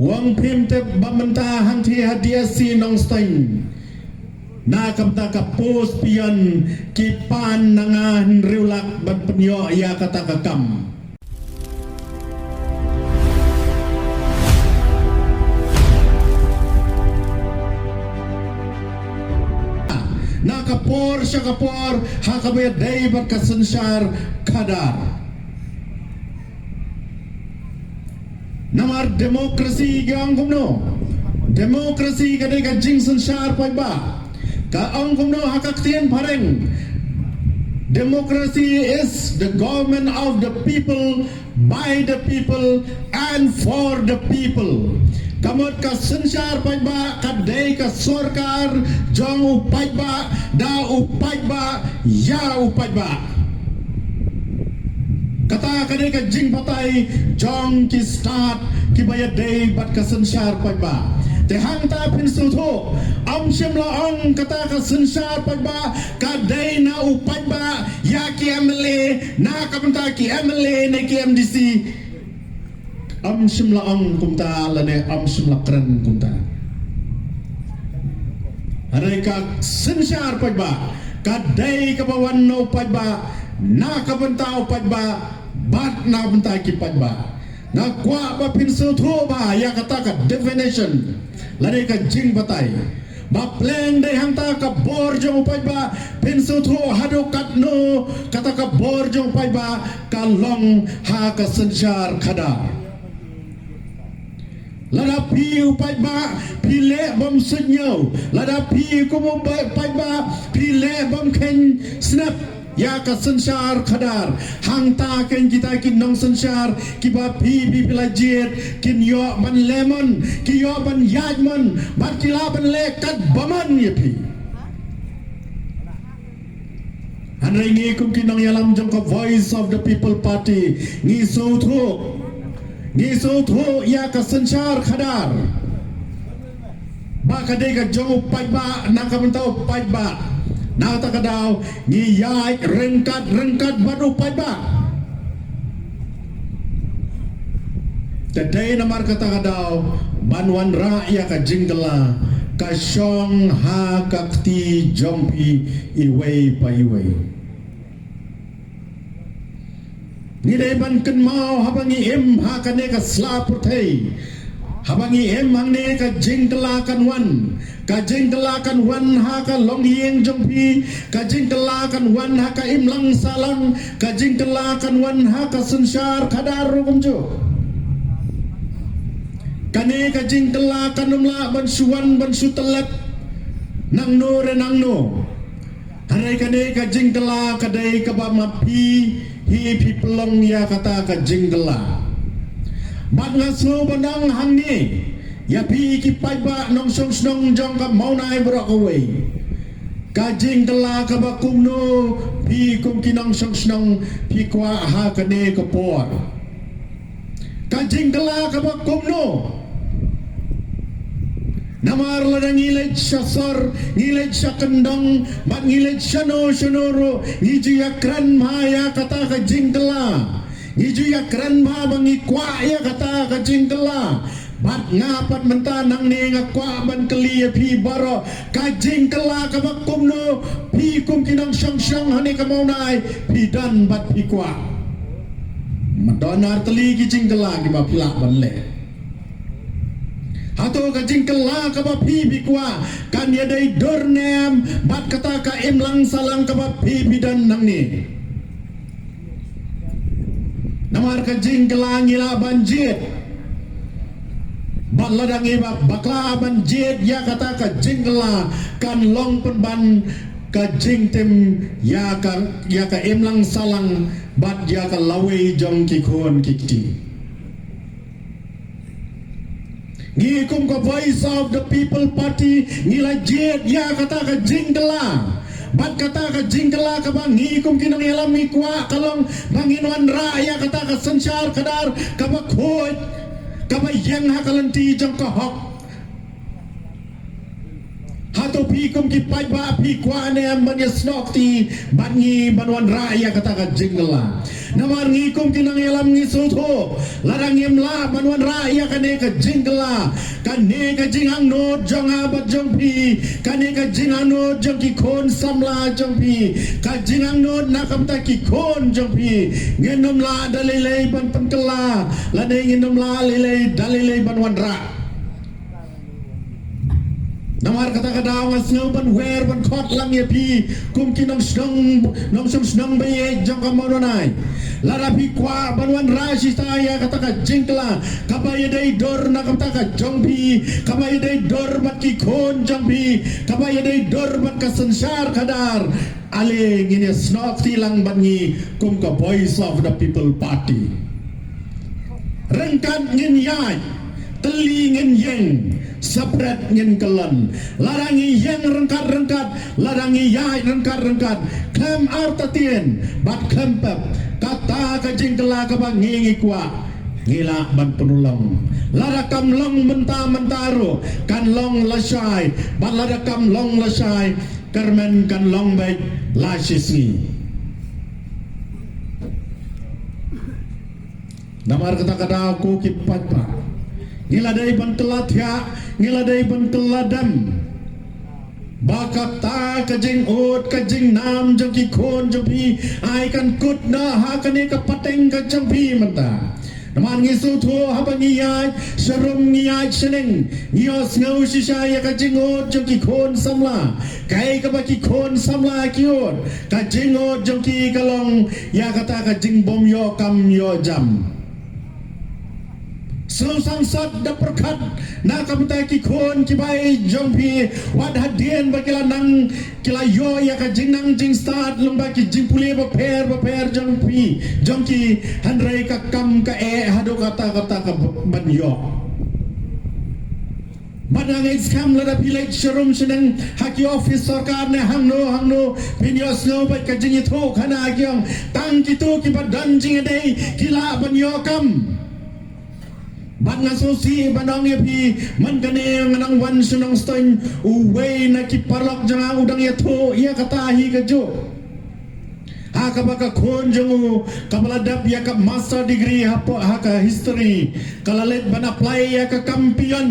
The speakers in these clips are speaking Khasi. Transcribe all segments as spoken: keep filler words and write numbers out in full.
Wang phim tip ba mynta hangthie ha D S C Nongstoiñ, na ka bynta ka post peon ki pan na nga hynriew lak ban pynïoh ïa kata ka kam. Na ka por sha ka por ha kaba ïadei bad ka synshar khadar. Namar democracy ka ong kumno? Democracy ka dei ka jingsynshar paidbah. Ka ong kumno ha ka ktien phareng? Democracy is the government of the people, by the people and for the people. Ka mut ka synshar paidbah ka dei ka sorkar jong u paidbah, da u paidbah, ïa u paidbah. Kata ka dei ka jingbatai jong ki stad kiba ïadei bad ka synshar paidbah. Te hangta phin sngewthuh, ym shym la ong kata ka synshar paidbah ka dei na u paidbah ïa ki M L A na ka bynta ki M L A ne ki M D C. Ym shym la ong kumta lane ym shym la kren kumta. Hynrei ka synshar paidbah ka dei kaba wan na u paidbah, na ka bynta u paidbah bad na ka bynta ki paidbah. Nga kwah ba phin sngewthuh ba ïa kata ka definition lane ka jingbatai. Ba pleng dei hangta ka bor jong u paidbah, phin sngewthuh haduh katno kata ka bor jong u paidbah ka long ha ka synshar khadar. Lada phi u paidbah phi leh bym suidñiew, lada phi kum u paidbah phi leh bym kheiñ snep ïa ka synshar khadar, hangta keiñ kita ki nongsynshar kiba phi phi phi la jied kin ïoh ban leh mon, ki ïoh ban ïaid mon bad ki lah ban leh kat ba mon ïa phi. Hynrei ngi kum ki nongïalam jong ka Voice of the People Party ngi sngewthuh, ngi sngewthuh ïa ka synshar khadar ba ka dei ka jong u paidbah, na ka bynta u paidbah. Na kata ka daw ngi ïaid ryngkat ryngkat bad u paidbah. Te dei namar kata ka daw ban wanrah ïa ka jingkylla ka shong ha ka kti jong phi iwei pa iwei. Ngi dei ban kynmaw haba ngi im ha kane ka sla pyrthei, haba ngi im hangne ka jingkylla kan wan. Ka jingkylla kan wan ha ka longïing jong phi, ka jingkylla kan wan ha ka imlang sahlang, ka jingkylla kan wan ha ka synshar khadar ruh kumjuh. Kane ka jingkylla kan ym lah ban shu wan ban shu tyllep nangno re nangno. Hynrei kane ka jingkylla ka dei kaba ma phi hi phi pynlong ïa kata ka jingkylla. Bad nga sngew ba nang hangne ïa phi ki paidbah nongshong shnong jong ka Mawnai baroh kawei. Ka jingkylla kaba kumno phi kum ki nongshong shnong phi kwah ha kane ka por? Ka jingkylla kaba kumno? Namar lada ngi leit sha sor, ngi leit sha kyndong, bad ngi leit shano shano ruh, ngi ju ïakren bha ïa kata ka jingkylla. Ngi ju ïakren bha ba ngi kwah ïa kata ka jingkylla. Bad nga pat mynta nangne nga kwah ban kylli ïa phi baroh, ka jingkylla kaba kumno phi kum ki nongshong shnong hane ka Mawnai phi don bad phi kwah? Ma don ar tylli ki jingkylla kiba phi lah ban leh. Hato ka jingkylla kaba phi phi kwah kan ïadei dur ne em bad kata ka imlang sahlang kaba phi phi don nangne? Namar ka jingkylla ngi lah ban jied. Bad lada ngi ba bakla ban jied ïa kata ka jingkylla kan long pynban ka jingtim ïa ka, ïa ka imlang sahlang bad ïa ka lawei jong ki khun ki kti. Ngi kum ka Voice of the People Party ngi la jied ïa kata ka jingkylla. Bad kata ka jingkylla kaba ngi kum ki nongïalam ngi kwah ka long ba ngin wanrah ïa kata ka synshar khadar kaba khuid, kaba ïeng ha ka lynti jong ka hok. Hato Phi kum ki paidbah phi kwah ne em ban ïasnoh kti bad ngi ban wanrah ïa kata ka jingkylla? Namar ngi kum ki nongïalam ngi sngewthuh, lada ngim lah ban wanrah ïa kane ka jingkylla, kane ka jingangnud jong nga bad jong phi, kane ka jingangnud jong ki khun samla jong phi, ka jingangnud na ka bynta ki khun jong phi, ngin ym lah da lei lei ban pynkylla, lane ngin ym lah lei lei da lei lei ban wanrah. Namar kata ka daw nga sngew ban wer ban khot lang ïa phi kum ki nongshnong, nongshong shnong ba ïeit jong ka Mawlai. Lada phi kwah ban wanrah shisha ïa kata ka jingkylla kaba ïadei dur na ka bynta ka jong phi, kaba ïadei dur bad ki khun jong phi, kaba ïadei dur bad ka synshar khadar, ale ngin ïasnoh kti lang bad ngi kum ka Voice of the People Party. Ryngkat ngin ïaid, tylli ngin ïeng, separate ngin kyllon. Lada ngi ïeng ryngkat ryngkat, lada ngi ïaid ryngkat ryngkat, khlem artatien bad khlem pep, kata ka jingkylla kaba ngi ngi kwah, ngi lah ban pynlong. Lada kam long mynta mynta ruh, kan long lashai, bad lada kam long lashai, kyrmen kan long beit la shisngi. Namar kata ka daw ko ki paidbah, ngi la dei ban kylla thiah, ngi la dei ban kylla dem ba kata ka jingud ka jingnam jong ki khun jong phi ai kan kut noh ha kane ka pateng ka jong phi mynta. Namar ngi sngewthuh haba ngi ïaid sharum ngi ïaid shaneng, ngi ïohsngew shisha ïa ka jingud jong ki khun samla. Kaei kaba ki khun samla ki ud, ka jingud jong ki ka long ïa kata ka jingbym ïoh kam ïoh jam. Sngewsangsot da pyrkhat na ka bynta ki khun ki bai jong phi, wat hadien ba ki la nang ki la ïoh ïa ka jingnang jingstad lyngba ki jingpule bapher bapher jong phi, jong ki, hynrei ka kam ka eh haduh kata kata ka ban ïoh. Bad nga ngeit skhem lada phi leit sharum shaneng ha ki office sorkar ne hangno hangno, phin ïohsngew bad ka jingïathuh khana ki ong tang kito kiba don jingïadei ki lah ban ïoh kam. Bad nga sngewsih ban ong ïa phi, man kane nga nang wan sha Nongstoiñ, uwei na ki paralok jong nga u dang ïathuh ïa kata hi kajuh. Ha kaba ka khun jong u kaba la dep ïa ka master degree ha po-, ha ka history, ka la leit ban apply ïa ka kam peon.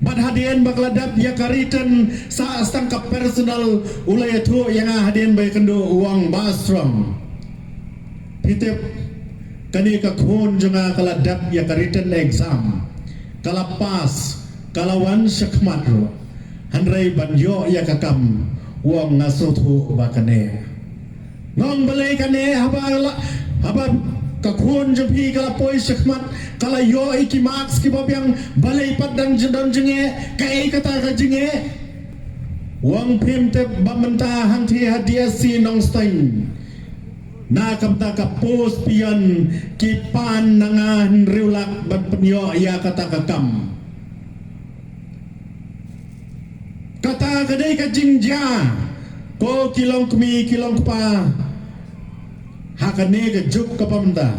Bad hadien ba ka la dep ïa ka written, sa tang ka personal, u la ïathuh ïa nga hadien ba ïakynduh u ong, Bah Strong, phi tip, kane ka khun jong nga ka la dep ïa ka written exam, ka la pass, ka la wan shakhmat ruh, hynrei ban ïoh ïa ka kam, u ong nga sngewthuh ba kane. Nga ong balei kane, haba la, haba ka khun jong phi ka la poi shakhmat, ka la ïoh ïa ki marks kiba biang, balei pat dang jin don jingeh, kaei kata ka jingeh? U ong phim tip ba mynta hangtei ha D S C Nongstoiñ, na ka bynta ka post peon ki pan na nga hynriew lak ban pynïoh ïa kata ka kam. Kata ka dei ka jingjia, ko ki longkmie ki longkpa, ha kane ka juk kaba mynta,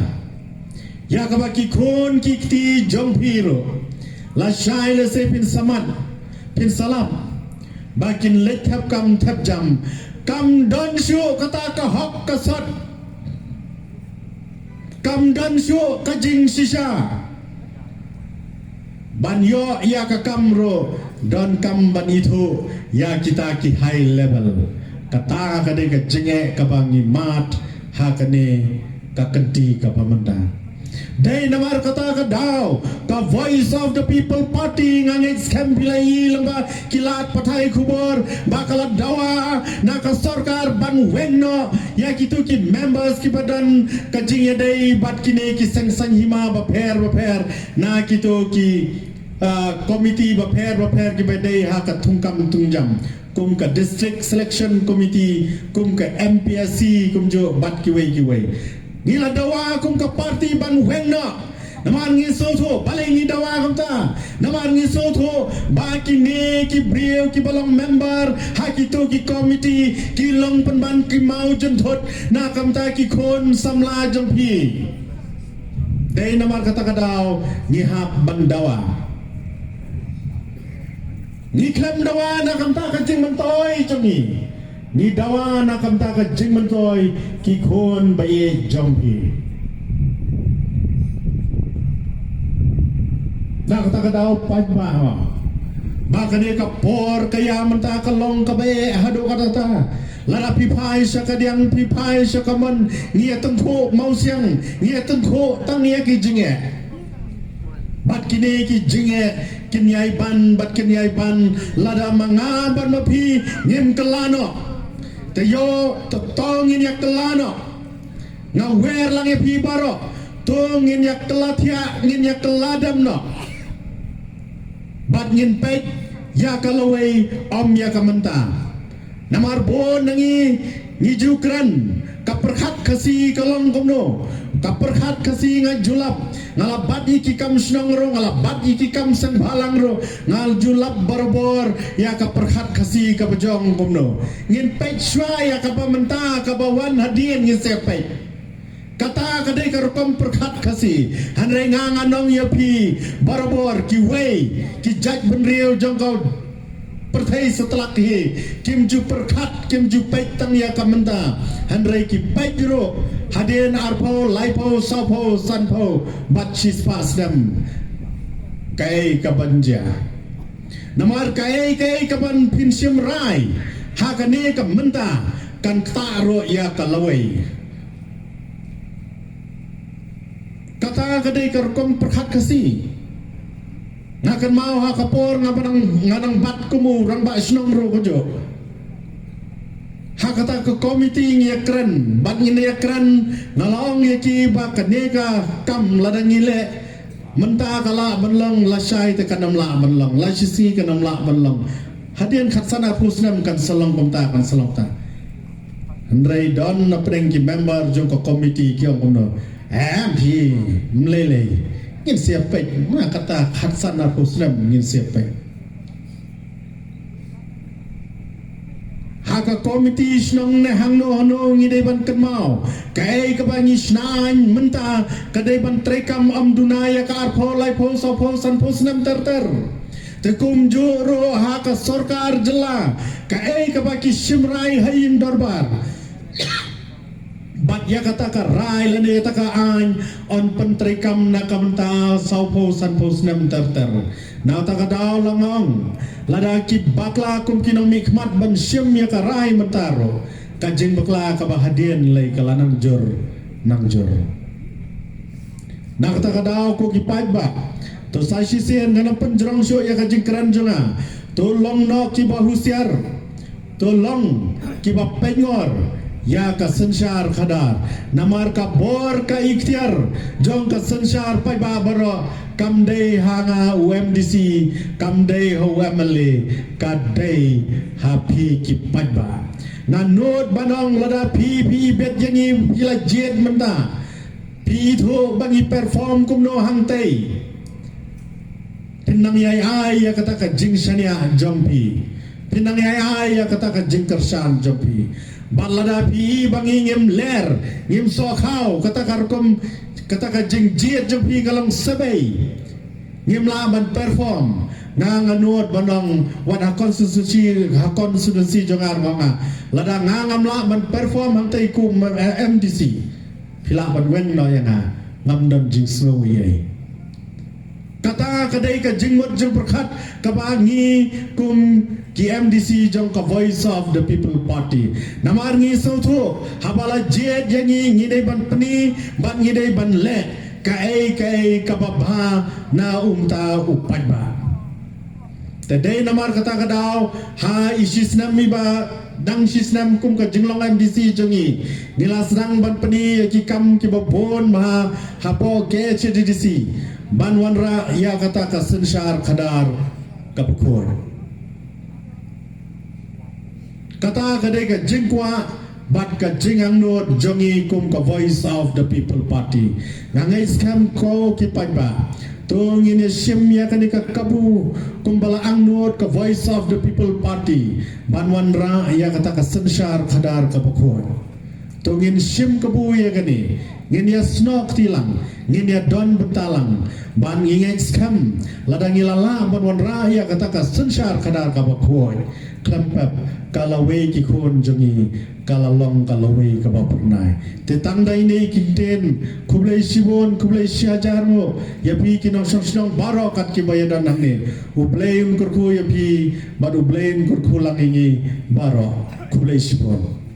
ïa kaba ki khun ki kti jong phi ruh, lashai lashai phin samad, phin salap, ba kin leit thep kam thep jam, kam don shuh kata ka hok ka sot, kam don shuh ka jingshisha. Ban ïoh ïa ka kam ruh, donkam ban ithuh ïa kita ki high level. Kata ka dei ka jingeh kaba ngi mad ha kane ka kynti kaba mynta. Dei namar kata ka daw ka Voice of the People Party, nga ngeit skhem phi la ïohi lyngba ki lad pathai khubor ba ka la dawa na ka sorkar ban weng noh ïa kito ki members kiba don ka jingïadei bad kine ki seng saiñ hima bapher bapher, na kito ki, ah, komiti bapher bapher kiba dei ha ka thungkam thungjam, kum ka District Selection Committee, kum ka M P S C, kumjuh bad kiwei kiwei. Ngi la dawa kum ka party ban weng noh. Namar ngi sngewthuh, balei ngi dawa kumta? Namar ngi sngewthuh ba kine ki briew kiba long member ha kito ki komiti ki long pynban ki maw jynthut na ka bynta ki khun samla jong phi. Dei namar kata ka daw ngi hap ban dawa. Ngi khlem dawa na ka bynta ka jingmyntoi jong ngi. Ngi dawa na ka bynta ka jingmyntoi ki khun ba ïeit jong phi. Na kata ka daw paidbah, ba kane ka por ka ïa mynta ka long kaba eh haduh katta. Lada phi phai sha kadiang, phi phai sha kamon, ngi ïa tyngkhuh mawsiang, ngi ïa tyngkhuh tang ïa ki jingeh. Bad kine ki jingeh kin ïai ban, bad kin ïai ban lada ma nga bad ma phi ngim kylla noh. Te ïoh, to, to ngin ïa kylla noh. Nga wer lang ïa phi baroh, to ngin ïa kylla thiah, ngin ïa kylla dem noh. Bad ngin peit ïa ka lawei, ym ïa ka mynta. Namar bun na ngi ngi ju kren, ka pyrkhat Khasi ka long kumno. Ka pyrkhat Khasi nga ju lap, nga la bat ïa ki kam shnong ruh, nga la bat ïa ki kam seng bhalang ruh, nga ju lap barabor ïa ka pyrkhat Khasi kaba jong kumno. Ngin peit shuwa ïa kaba mynta, kaba wan hadien ngin sa peit. Kata ka dei ka rukom pyrkhat Khasi. Hynrei nga ngan ong ïa phi barabor, kiwei ki jait bynriew jong ka pyrthei satlak hi kim ju pyrkhat, kim ju peit tang ïa ka mynta. Hynrei ki peit ruh hadien arphew, laiphew, sawphew, sanphew bad shispah snem kaei kaban jia. Namar kaei kaei kaban pynshim rai ha kane ka mynta kan ktah ruh ïa ka lawei. Kata ka dei ka rukom pyrkhat Khasi. Nga kynmaw ha ka por nga ba nang, nga nang bat kum u rangbah shnong ruh kajuh. Ha kata ka komiti ngi ïa kren, bad ngin ïa kren, nga la ong ïa ki ba kane ka kam lada ngi leh mynta ka lah ban long, lashai te kan ym lah ban long, lashisngi kan ym lah ban long. Hadien khatsan arphew snem kan sa long kumta, kan sa long kumta. Hynrei don na pdeng ki member jong ka komiti ki ong kumno. Em phi, ym lei lei. Ngin sa ïa peit, ma kata khatsan arphew snem ngin sa ïa peit. Ha ka komiti shnong ne hangno hangno ngi dei ban kynmaw. Kaei kaba ngi shna mynta ka dei ban treikam, ym duna ïa ka arphew, laiphew, sawphew, sanphew snem ter ter. Te kumjuh ruh ha ka sorkar jylla, kaei kaba ki shim rai ha ïing dorbar. Bad ïa kata ka rai lane ïa kata ka aiñ yn pyntreikam na ka bynta sawphew sanphew snem ter ter. Na kata ka daw la nga ong, lada ki bakla kum ki nongmihkhmat ban shim ïa ka rai mynta ruh, ka jingbakla kaba hadien lei ka la nang jur, nang jur. Na kata ka daw ko ki paidbah, to sa shisien ngan ym pynjrong shuh ïa ka jingkren jong nga. To long noh kiba husiar, to long kiba pynngor ïa ka synshar khadar. Namar ka bor ka iktiar jong ka synshar paidbah baroh kam dei ha nga u M D C, kam dei ha u M L A, ka dei ha phi ki paidbah. Nga nud ban ong lada phi, phi bet ïa ngi, phi la jied mynta, phi ithuh ba ngi perform kumno hangtei. Phin nang ïai ai ïa kata ka jingshaniah jong phi. Phin nang ïai ai ïa kata ka jingkyrshan jong phi. Bad lada phi ba ngi ngim ler, ngim sohkhaw kata ka rukom, kata ka jingjied jong phi ka long sebei. Ngim lah ban perform. Nga nga nud ban ong wat ha constituency, ha constituency jong nga ruh nga, lada nga ngam lah ban perform hangtei kum, eh, M D C, phi lah ban weng noh ïa nga, ngam don jingsngew ei ei. Kata ka dei ka jingmut jingpyrkhat kaba ngi kum ki M D C jong ka Voice of the People Party. Namar ngi sngewthuh haba la jied ïa ngi, ngi dei ban pyni bad ngi dei ban leh kaei kaei kaba bha na uta u paidbah. Te dei namar kata ka daw ha i shisnem iba dang shisnem kum ka jinglong M D C jong ngi, ngi la sdang ban pyni ïa ki kam kiba bun bha hapoh K H A D C ban wanrah ïa kata ka synshar khadar kaba khuid. Kata ka dei ka jingkwah bad ka jingangnud jong ngi kum ka Voice of the People Party. Nga ngeit skhem ko ki paidbah, to ngin ïa shim ïa kane ka kabu kumba la angnud ka Voice of the People Party ban wanrah ïa kata ka synshar khadar kaba khuid. To ngin shim kabu ïa kane, ngin ïa snoh kti lang, ngin ïa don bynta lang, ban ngi ngeit skhem, lada ngi la lah ban wanrah ïa kata ka synshar khadar kaba khuid, khlem pep, ka lawei ki khun jong ngi, ka la long ka lawei kaba pyrnai. Te tang da ine ki ktien, khublei shibun, khublei shihajar nguh, ïa phi ki nongshong shnong baroh kat kiba ïa don hangne. U Blei un kyrkhu ïa phi, bad U Blei un kyrkhu lang ïa ngi baroh. Khublei shibun.